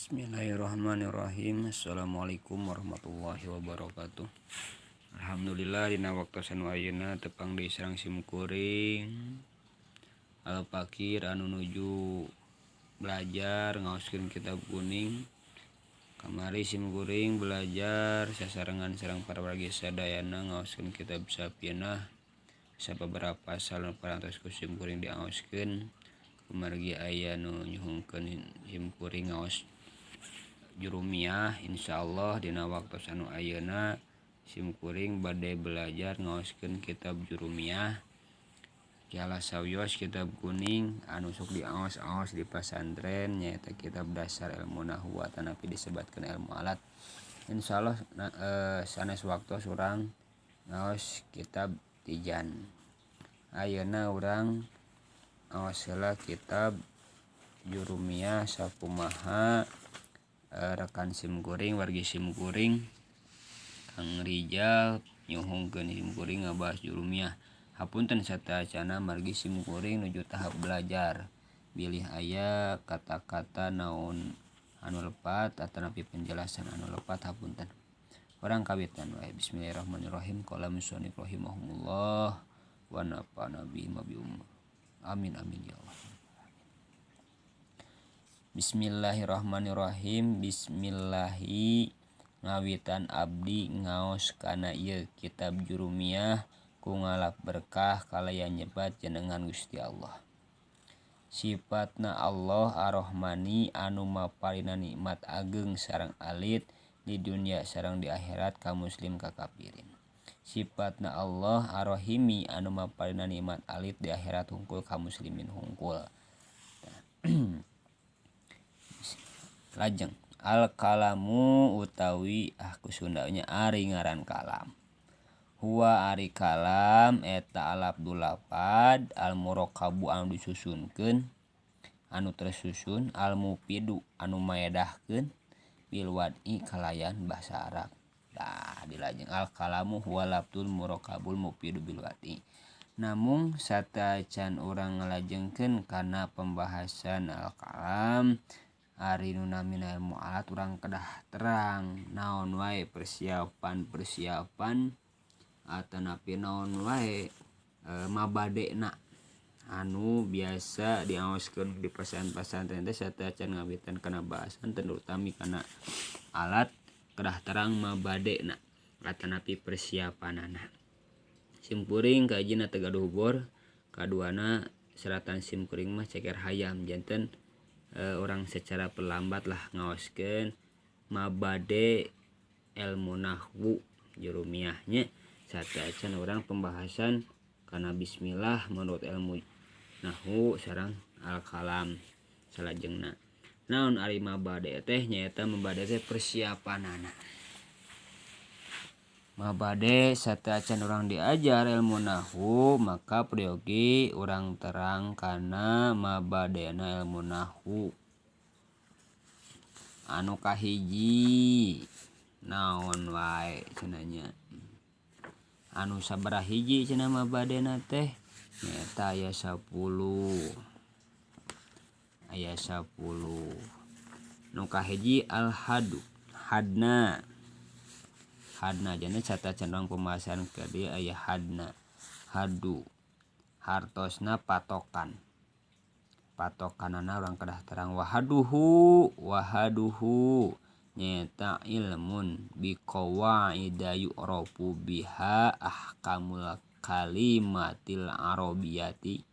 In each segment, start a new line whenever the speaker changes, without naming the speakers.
Bismillahirrahmanirrahim. Assalamualaikum warahmatullahi wabarakatuh. Alhamdulillah dina waktos anu ayeuna tepang deui sareng simkuring Al Fakir anu nuju belajar ngaoskeun kitab kuning. Kamari simkuring belajar sasarengan sareng para wargi sadayana ngaoskeun kitab Safinah sababaraha pasal nu parantos ku simkuring diaoskeun. Kumargi aya nu nyuhunkeun simkuring ngaos Jurumiyah, insyaallah dina waktos anu ayeuna simkuring bade belajar ngaoskeun kitab Jurumiyah. Kialah sawios kitab kuning anu sok diaos-aos di pasantren nyaeta kitab dasar ilmu nahwu atanapi disebatkeun ilmu alat. Insyaallah sanes waktos urang ngaos kitab Tijan. Ayeuna urang ngaos heula kitab Jurumiyah sakumaha rekan simkuring, wargi simkuring Kang Rijal nyuhunkeun simkuring ngabahas Jurumiyah. Hapunten sateuacanna margi simkuring nuju tahap belajar bilih aya kata-kata naon anu lepat atanapi penjelasan anu lepat, hapunten. Urang kawitan wae. Bismillahirrahmanirrahim. Qala musannif rahimahumullah wa nafa'ana bihi wa bi amin amin ya Allah. Bismillahirrahmanirrahim. Bismillahi ngawitan abdi ngaos kana ieu kitab Jurumiyah ku ngalap berkah kalayan nyebat jenengan Gusti Allah. Sifatna Allah Ar-Rahmani anu maparina nikmat ageng sareng alit di dunia sareng di akhirat ka muslim ka kafirin. Sifatna Allah Ar-Rahimi anu maparina nikmat alit di akhirat hungkul ka muslimin hungkul. Lajeng al kalamu utawi ku Sundanya ari ngaran kalam. Huwa ari kalam eta al-lafdzu lafad al murakkabu anu disusunkeun anu tersusun al mufidu anu maedahkeun bil wad'i kalayan bahasa Arab. Tah dilajeng al kalamu huwa lafdzul murakkabul mufidu bil wad'i. Namung sateuacan urang ngalajengkeun kana pembahasan al kalam ari nu namina ilmu alat urang kedah terang naon wae persiapan-persiapan atanapi naon wae mabadena anu biasa diaoskeun di pesantren-pesantren teh sateuacan ngawitan kana bahasan terutami kana alat kedah terang mabadena atanapi persiapanana. Simkuring kahijina teu gaduh bor, kaduana seratan simkuring mah ceker hayam janten urang secara perlambat lah ngaoskeun mabade ilmu nahwu Jurumiyah nya. Sateuacan urang pembahasan kana bismillah menurut ilmu nahwu sareng al-kalam salajengna. Naon ari mabade teh nyaeta mabade teh persiapanana. Mabade sateuacan urang diajar ilmu nahwu maka peryogi urang terang kana mabadena ilmu nahwu. Anu kahiji naon wae cenah nya. Anu sabaraha hiji cenah mabadena teh nyaeta aya 10. Aya 10. Nu kahiji al-hadu hadna. Hadna jana sateuacan urang pembahasan ka dieu aya hadna. Hadu hartosna patokan. Patokanana urang kedah terang wahaduhu wahaduhu nyaeta ilmun biqawaida yu'rafu biha ahkamul kalimatil arabiyati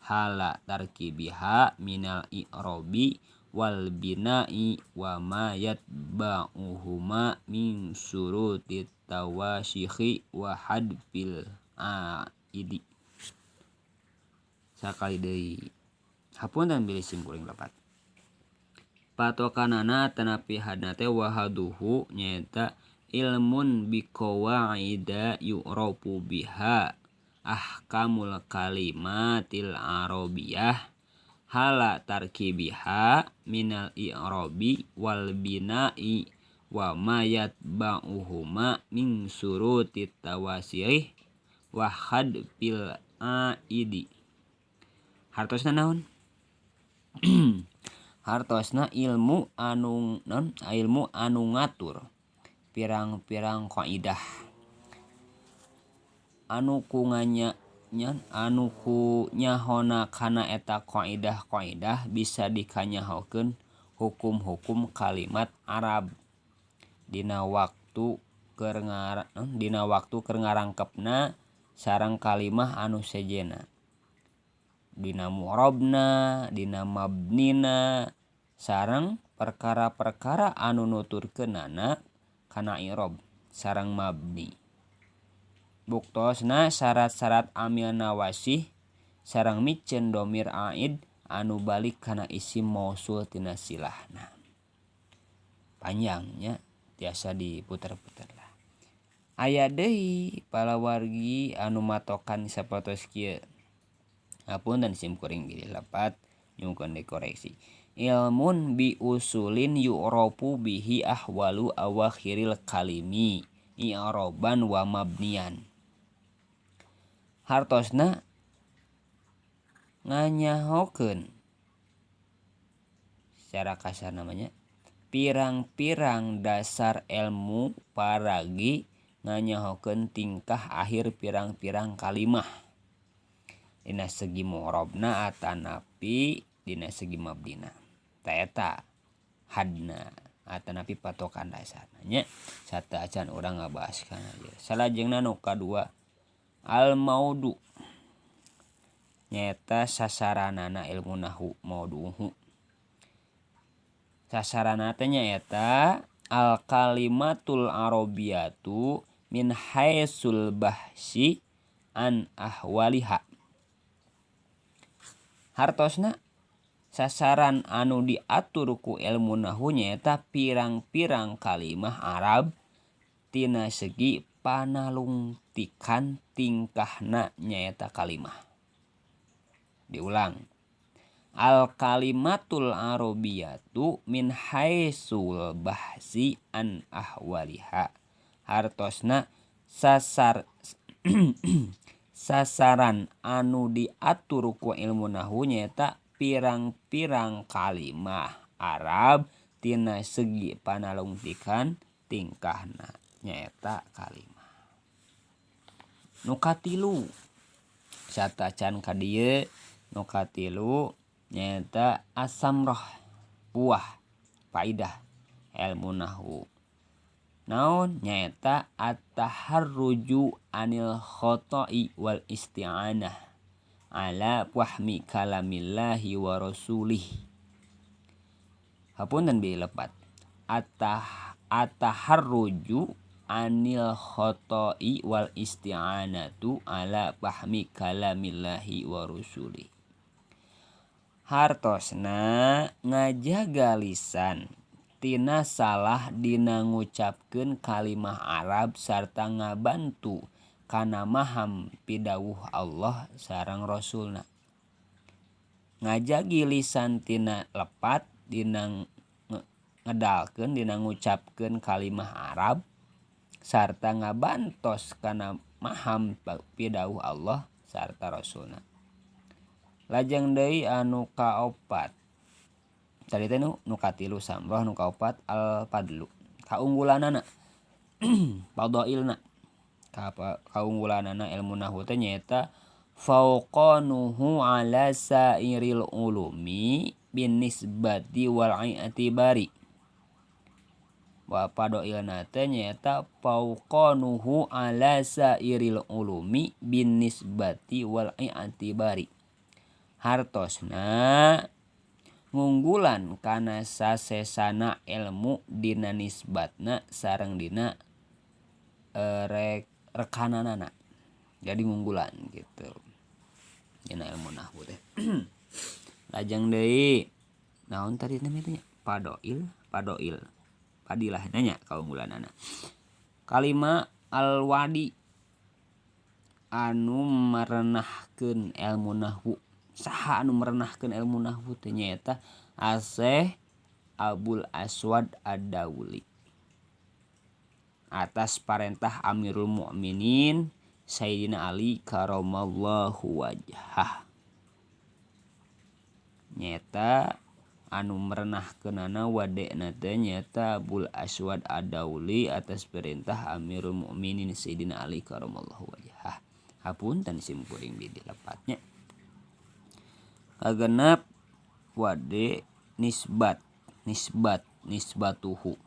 hala tarkibiha minal i'rabi wal bina'i wa ma yatba'uhuma min syurutit tawasikhi wa hadfil aidi. Sakali deui hapunten bilih simkuring lepat. Patokanana tanapi hadna teh wahaduhu nyaeta ilmun biqawaida yu'rafu biha ahkamul kalimatil arabiyah hala tarkibiha minal i'rabi wal bina'i wa ma yatba'uhuma min syurutit tawasirih wa hadfil aidi. Hartosna naon? Hartosna ilmu anu non ilmu anu ngatur pirang-pirang kaidah anu ku nganya nya anu ku nyahona kana eta kaidah-kaidah bisa dikanyahokeun hukum-hukum kalimat Arab dina waktu keur dina waktu keur ngarangkepna sareng kalimah anu sejenna dina mu'rabna dina mabnina sareng perkara-perkara anu nuturkeunana kana i'rob sareng mabni. Buktosna syarat-syarat amil nawasih sareng miceun domir aid anu balik kana isim mausul tina silahna. Panjangnya tiasa diputer-puter lah. Aya deui palawargi anu matokan sapertos kieu. Hapunten sim kuring bilih lepat nyungkeun dikoreksi. Ilmun bi usulin yu'rafu bihi ahwalu awakhiril kalimi i'raban wa mabnian. Hartosna nganyahokeun secara kasar namanya pirang-pirang dasar ilmu paragi nganyahokeun tingkah akhir pirang-pirang kalimah dina segi mu'rabna atanapi dina segi mabdina. Eta hadna atanapi patokan dasarna nya sateuacan urang ngabahas kana ieu. Salajengna nu kadua al maudu nyaeta sasaranana ilmu nahwu maudu'uhu. Sasarana teh nyaeta al kalimatul arabiyatu min haitsul bahsi an ahwaliha. Hartosna sasaran anu diatur ku ilmu nahwu nyaeta pirang-pirang kalimah Arab tina segi panalungtikan tingkahna nyaeta kalimah. Diulang. Al kalimatul arabiyatu min haitsul bahsi an ahwaliha. Hartosna sasaran anu diatur ku ilmu nahwu nyaeta pirang-pirang kalimah Arab tina segi panalungtikan tingkahna nyaeta kalimah. Nu katilu satacan ka dieu nu katilu nyaeta asamroh buah faidah ilmu nahwu. Naon nyaeta at-taharruju anil khoto'i wal isti'anah ala fahmi kalamillahi wa rasulih. Hapunten bi lepat. At-taharruju anil khoto'i wal isti'anatu ala fahmi kalamillahi wa rasulih. Hartosna ngajaga lisan tina salah dina ngucapkeun kalimah Arab sarta ngabantu kana maham pidawuh Allah sareng Rasulna. Ngajagi lisan tina lepat dina ngedalkeun dina ngucapkeun kalimah Arab sarta ngabantos kana maham pidawuh Allah sarta Rasulna. Lajeng deui anu kaopat. Tadi teh nu katilu samroh, nu kaopat al fadlu. Kaunggulanana fadailna. Kaunggulanana ilmu nahwu teh nyaeta fauqanuhu ala sairil ulumi binisbati wal i'tibari. Wa fadailna teh nyaeta fauqanuhu ala sairil ulumi binisbati wal i'tibari. Hartosna ngunggulan kana sasesana ilmu dina nisbatna sareng dina rekananana. Jadi ngunggulan gitu dina ilmu nahwu teh. Lajeng deui naon tadi namanya fadail, fadail fadilah nanya kaunggulanana. Kalima alwadi anu merenahkeun ilmu nahwu. Saha anu merenahkeun ilmu nahwu teh nyaeta Asy-Syaikh Abul Aswad Ad-Dauli atas parentah Amirul Mukminin Sayyidina Ali karamallahu wajhah. Nyaeta Anu merenahkeunana wadena teh nyaeta Abul Aswad Adauli atas perintah Amirul Mukminin Sayyidina Ali karamallahu wajhah. Hapunten sim kuring bidi lepatnya. Kagenep wade nisbat nisbat nisbatuhu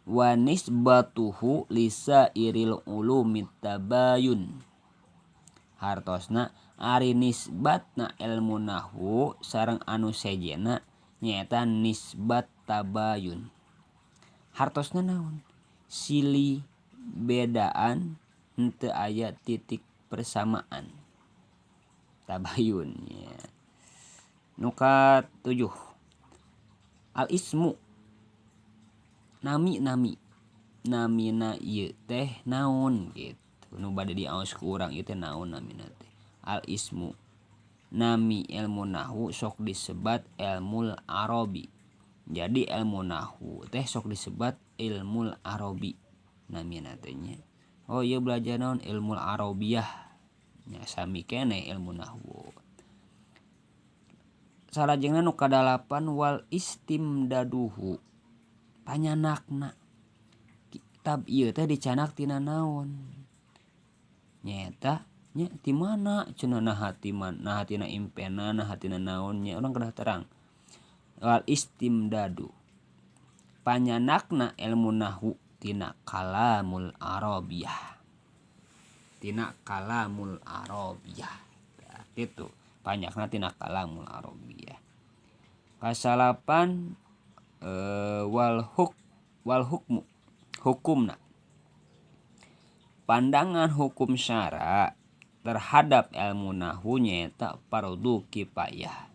wa nisbatuhu lisa iril ulumi tabayun. Hartosna ari nisbatna ilmu nahwu sareng anu sejenna nyaeta nisbat tabayun. Hartosna naon? Silih bedaan henteu aya titik persamaan. Tabayun nya. Nu katujuh al ismu nami-nami namina ieu teh naon gitu. Nu bade diaos ku urang ieu teh naon namina teh. Al ismu nami ilmu nahwu sok disebat ilmul arabi. Jadi ilmu nahwu teh sok disebat ilmul arabi namina teh nya. Oh ieu belajar naon ilmul arabiyah nya sami keneh ilmu nahwu. Salajengna nu kadalapan wal istimdaduhu panyanakna. Kitab ieu teh dicanak tina naon? Nyaeta nya ti mana cenah naha ti mana naha tina impena naha tina naon nya urang kedah terang. Wal istimdadu panyanakna ilmu nahwu tina kalamul arabiyah. Tina kalamul arabiyah. Kitu panyakna tina kalamul arabiyah. Kasalapan wal huk wal hukmu hukumna. Pandangan hukum syara terhadap ilmu nahwu nyaeta fardu kifayah.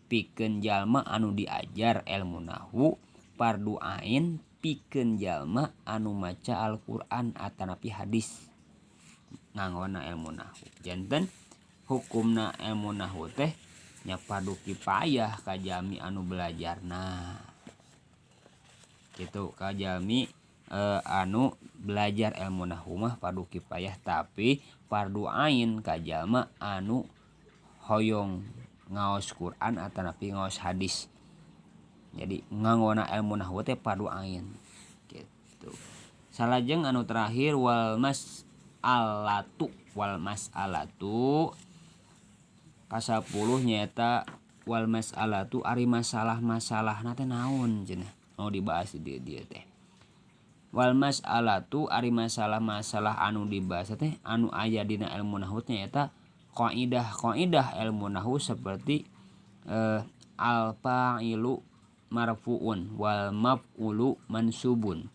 Pikeun jalma anu diajar ilmu nahwu fardu ain pikeun jalma anu maca Al-Qur'an atanapi hadis ngangona ilmu nahwu. Janten hukumna ilmu nahwu teh nya fardu kifayah ka jalmi anu belajarna. Kitu ka jalmi anu belajar ilmu nahwu mah fardu kifayah tapi fardu ain ka jalma anu hoyong ngaos Quran atanapi ngaos hadis. Jadi ngangona ilmu nahwu teh fardu ain gitu. Salajeng anu terakhir wal mas'alatu wal mas'alatu kasapuluh nyaeta wal mas'alatu ari masalah-masalahna teh naon cenah mau dibahas di dieu teh. Wal mas'alatu ari masalah-masalah anu dibahas teh anu aya dina ilmu nahwu nyaeta kaidah-kaidah ilmu nahwu seperti al fa'ilu marfuun wal maf'ulu mansubun.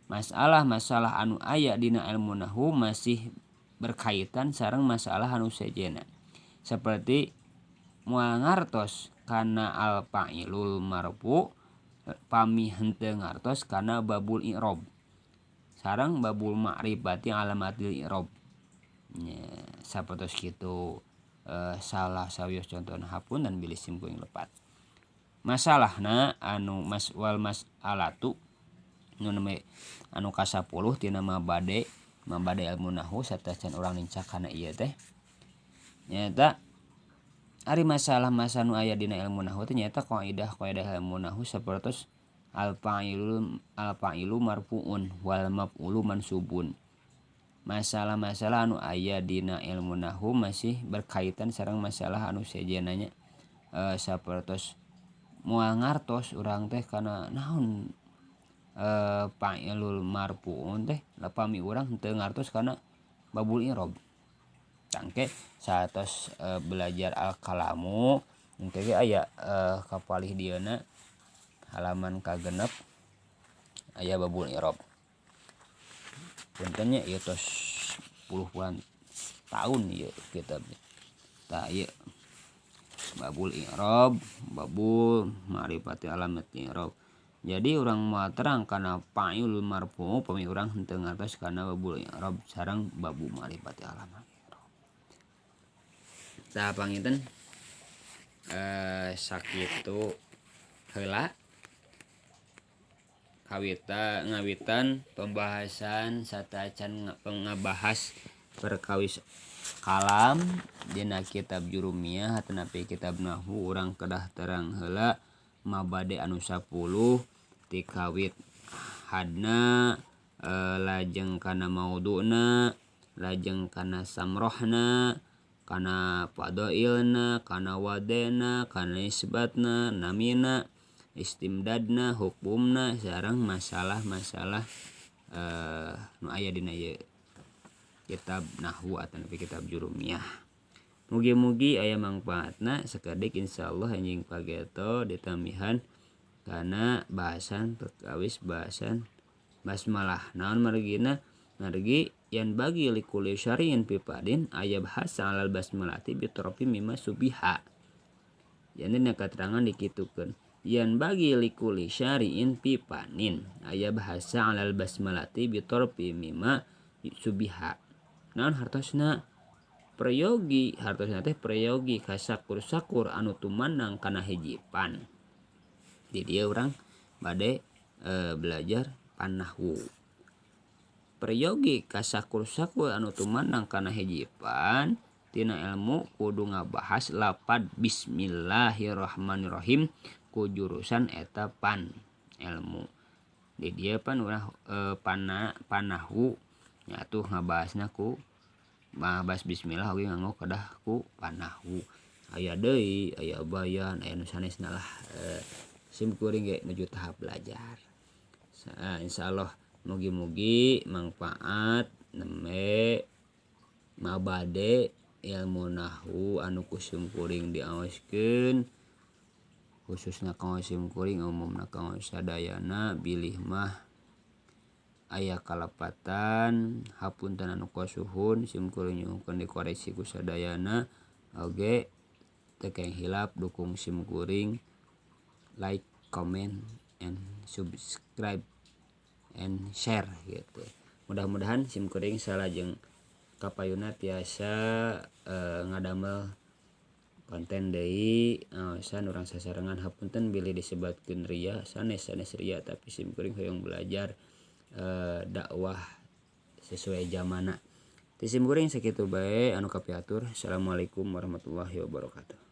Masalah-masalah anu aya dina ilmu nahwu masih berkaitan sareng masalah anu sejenna. Seperti moal ngartos kana al fa'ilul marfu pami henteu ngartos kana babul i'rab. Sareng babul ma'rifati alamatil i'rab. Nya sapertos kitu salah sawios contohna hapunten bilih sim kuring lepat. Masalahna anu mas wal mas'alatu nu neme anu ka-10 tina mabade mabade ilmu nahwu satacan urang nincak kana ieu teh nyaeta ari masalah-masalah nu aya dina ilmu nahwu teh nyaeta kaidah-kaidah ilmu nahwu sapertos al fa'ilul al fa'ilu marfuun wal maf'ulu mansubun. Masalah-masalah anu aya dina ilmu nahwu masih berkaitan sareng masalah anu sejenna nya sapertos moal ngartos urang teh kana naon fa'ilul marfuun teh pami urang henteu ngartos kana babul i'rab. Tangke saatos belajar al-kalamu engke ge aya kapalih dieuna halaman kagenep aya babul i'rab. Punten nya ieu tos puluhan tahun ieu kitab. Tah ieu babul i'rab, babul ma'rifati alamat i'rab. Jadi urang moal terang kana fa'ilul marfu pami urang henteu ngartos kana babul i'rab sareng babu ma'rifati alamat i'rab. Tah panginten sakitu heula kawita ngawitan pembahasan satacan ngabahas Perkawis kalam dina kitab Jurumiyah atanapi kitab nahwu urang kedah terang heula mabade anu 10 ti kawit hadna, lajeng kana maudhu'na, lajeng kana samrohna, kana fadhailna, kana wadena, kana isbatna, namina, istimdadna, hukumna, sareng masalah-masalah nu aya dina ieu kitab nahwu atanapi kitab Jurumiyah. Mugi-mugi aya mangpaatna sakedik insyaallah anjing pageto ditambihan kana bahasan perkawis bahasan basmalah. Naon margina? Margi yan bagi likulli syari'in fi fadin aya bahasa alal basmalati bitrofi mimma subiha. Jadi dina katerangan dikitukeun yan bagi likulli syari'in fi fanin aya bahasa alal basmalati bitrofi mimma subiha. Naon hartosna? Prayogi hartosna teh prayogi kasakur-sakur anu tumandang kana hiji pan. Di dieu urang bade belajar panahwu. Prayogi kasakur-sakur anu tumandang kana hiji pan tina ilmu kudu ngabahas lapad bismillahirrahmanirrahim ku jurusan eta pan ilmu. Di dieu pan urang panahwu nya atuh ngabahasna ku ngabahas bismillah oge nganggo kedah ku panahwu. Aya deui, aya bayan, aya nu sanesna lah. Sim kuring ge nuju tahap belajar. Insyaallah mugi-mugi mangfaat nembe mabade ilmu nahwu anu ku sim kuring diaoskeun khususna kanggo sim kuring umumna kanggo sadayana bilih mah aya kalepatan hapunten anu kasuhun sim kuring nyuhunkeun dikoreksi ku sadayana oge teu kenging hilap dukung sim kuring like, comment, and subscribe and share gitu. Mudah-mudahan sim kuring salajeng kapayuna tiasa ngadamel konten deui ngaosan urang sasarengan. Hapunten bilih disebatkeun ria, sanes-sanes ria tapi sim kuring hoyong belajar dakwah sesuai zamana. Ti sim kuring sakitu bae anu kapihatur. Assalamualaikum warahmatullahi wabarakatuh.